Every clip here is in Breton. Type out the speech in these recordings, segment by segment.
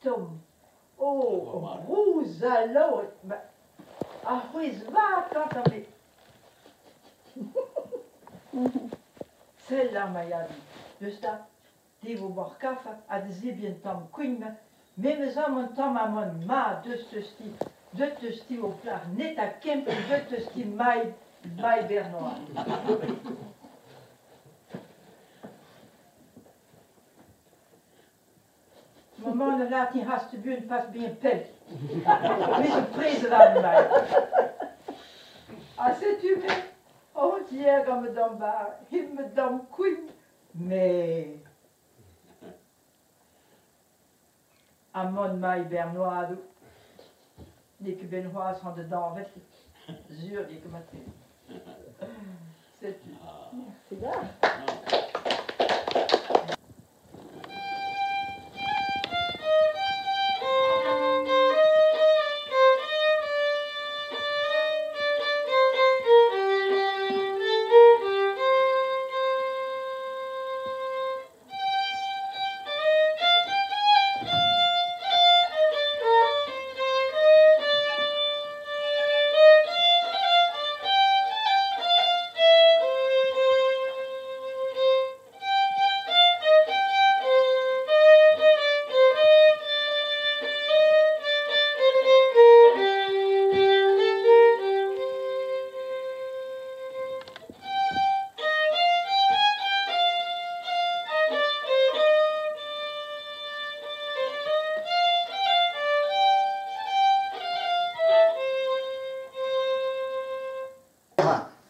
tomm. Oh, rouz ha laouret. Ar c'hwezh vat gantañ met. Sell ar mailhadoù. Deus 'ta, te 'vo moc'h kafe ha da zebriñ un tamm kouign me 'meus amañ un tamm amann mat deus eus ti deut eus ti ho plac'h neta kempenn deut eus ti Mai Mai Bernois. Maman a lâr din hast buan pas bezañ pell. Me zo prest da lâret mai. Ha setu me o tier gant ma damm bara, hep ma damm kouign, met amann Mai Bernoadoù n'eo ket bet c'hoazh c'hoant da dañvet, sur n'eo ket mat-tre. Setu. Merci deoc'h.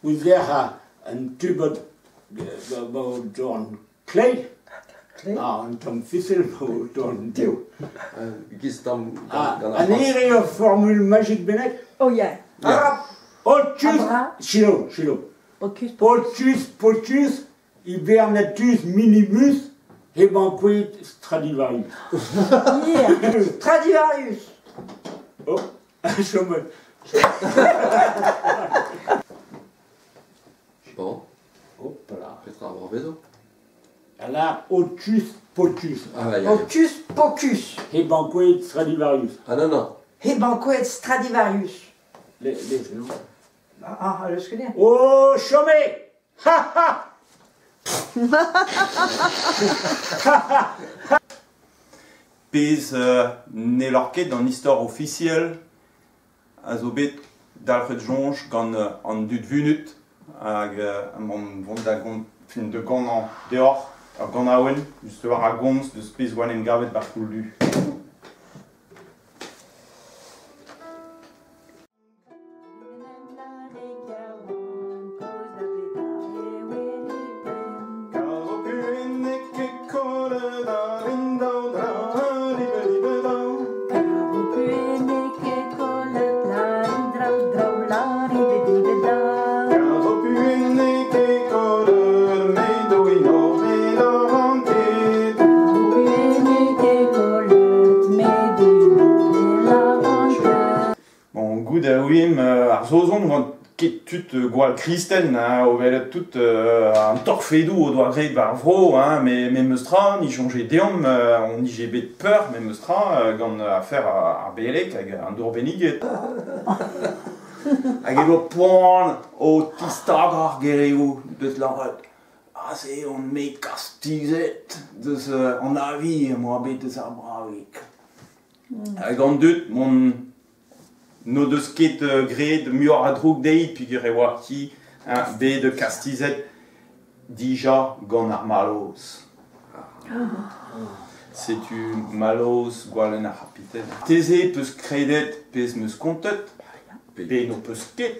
Ouzh un tubad dorn kleiz ha un tamm fisel o dorn dev. Giz tamm An ere ur formule magique bennak? Oh yeah. Otus, silo, silo. Otus potus hibernatus minimus hebanquet Stradivarius. Yeah, Stradivarius. Oh, chom. Bon. Hop là. Petra a vezo? Alors, Otus potus. Ah, ya, Otus pocus. Hebanquet Stradivarius. Ah non, non. Hebanquet Stradivarius. Les, les, Ah, le skeudenn. Oh, chomé! Ha ha! Pezh ne lâr ket an istor ofisiel a zo bet dalc'het soñj gant an dud vunut hag emaon vont da gont fin da ganañ deoc'h ur ganaouenn just war a gomz deus pezh oa en em gavet 'ba Pouldu. Bon, goût da ouiemp ar Saozon oant ket tud gwall kristen hein, o welet tout an torfedoù o doa graet war ar vro hein, met memes tra ni soñje deomp on nije bet peur memes tra gant afer ar beleg hag an dour benniget. Hag e oa poan o tistagañ ar gerioù deus lâret aze on me kastizet deus an avi am boa bet deus ar bravig. Hag an dud mont n'o deus ket graet muioc'h a droug dezhi peogwir e oa hi bet kastizet dija gant ar mallozh. Setu mallozh gwalenn ar c'hapiten. Te-se 'peus kredet pezh 'm eus kontet, pe n'ho peus ket.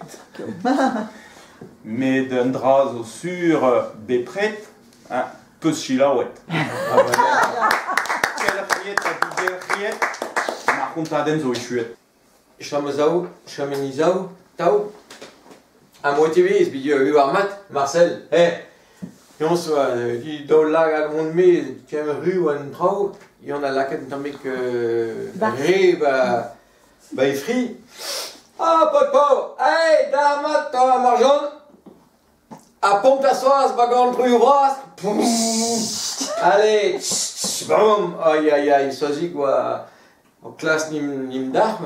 Met un dra zo sur bepred, hein, 'peus selaouet. Kelc'hiet ha digelc'hiet, ma c'hontadenn zo echuet. Chom a-sav, chom en e-sav, tav. Ha moativez, bet war mat, Marcel, eh Penaos oa daou lagad on-me ken ru an traoù, Yann a lakaet un tammig re ba ba e fri. Ah, paotr paour, hey, dalc'hmat 'ta Marjon! Ha pomp ar soaz ba gant truilhoù bras. Allez, boum, aïe aïe aïe, Soazig oa O klask 'n em dac'h.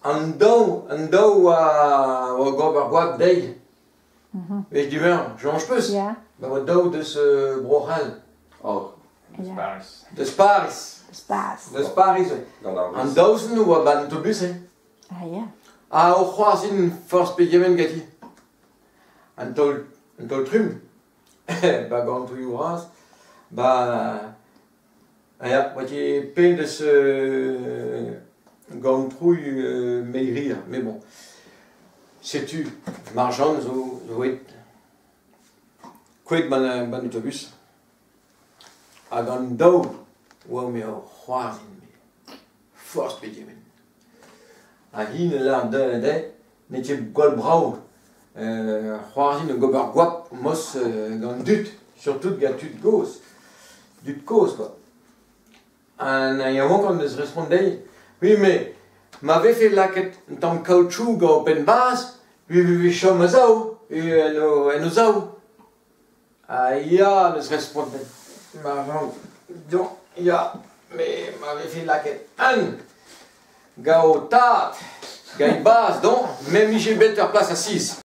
An daou, an daou a oa gober goap dezhi. Wech diwezhañ, soñj 'peus? Ya. Ba oa daou deus Bro-C'hall. Oh. Ya. Paris. Deus Paris. Deus Paris. Deus Paris, ouais. Gant ar An daou-sen oa 'ba an autobus, hein. Ah ya. Ha o c'hoarzhin forzh pegement ganti. An taol, an taol trumm. Ba gant touilhoù bras. Ba ah ya, oa ket pell deus gant trouilh Meilhir, met bon. Setu, Marjan zo zo aet kouezhet 'ba 'ba an autobus. Hag an daou oa me o c'hoarzhin forzh pegement. Ha hi ne lâr dezhe n'eo ket gwall brav c'hoarzhin hag ober goap mos gant dud, surtout gant tud gozh, dud kozh kwa. An yaouank en deus respont dezhi, oui mais ma vefe lakaet un tamm kaoutchoug gant ho penn-bazh, e vefe chom a-sav, en o en o sav. Ha ya, 'neus respontet ma vamm, ya, met ma vefe lakaet un gant ho tad, gant e bazh, donc, me 'mije bet ur plas asiz.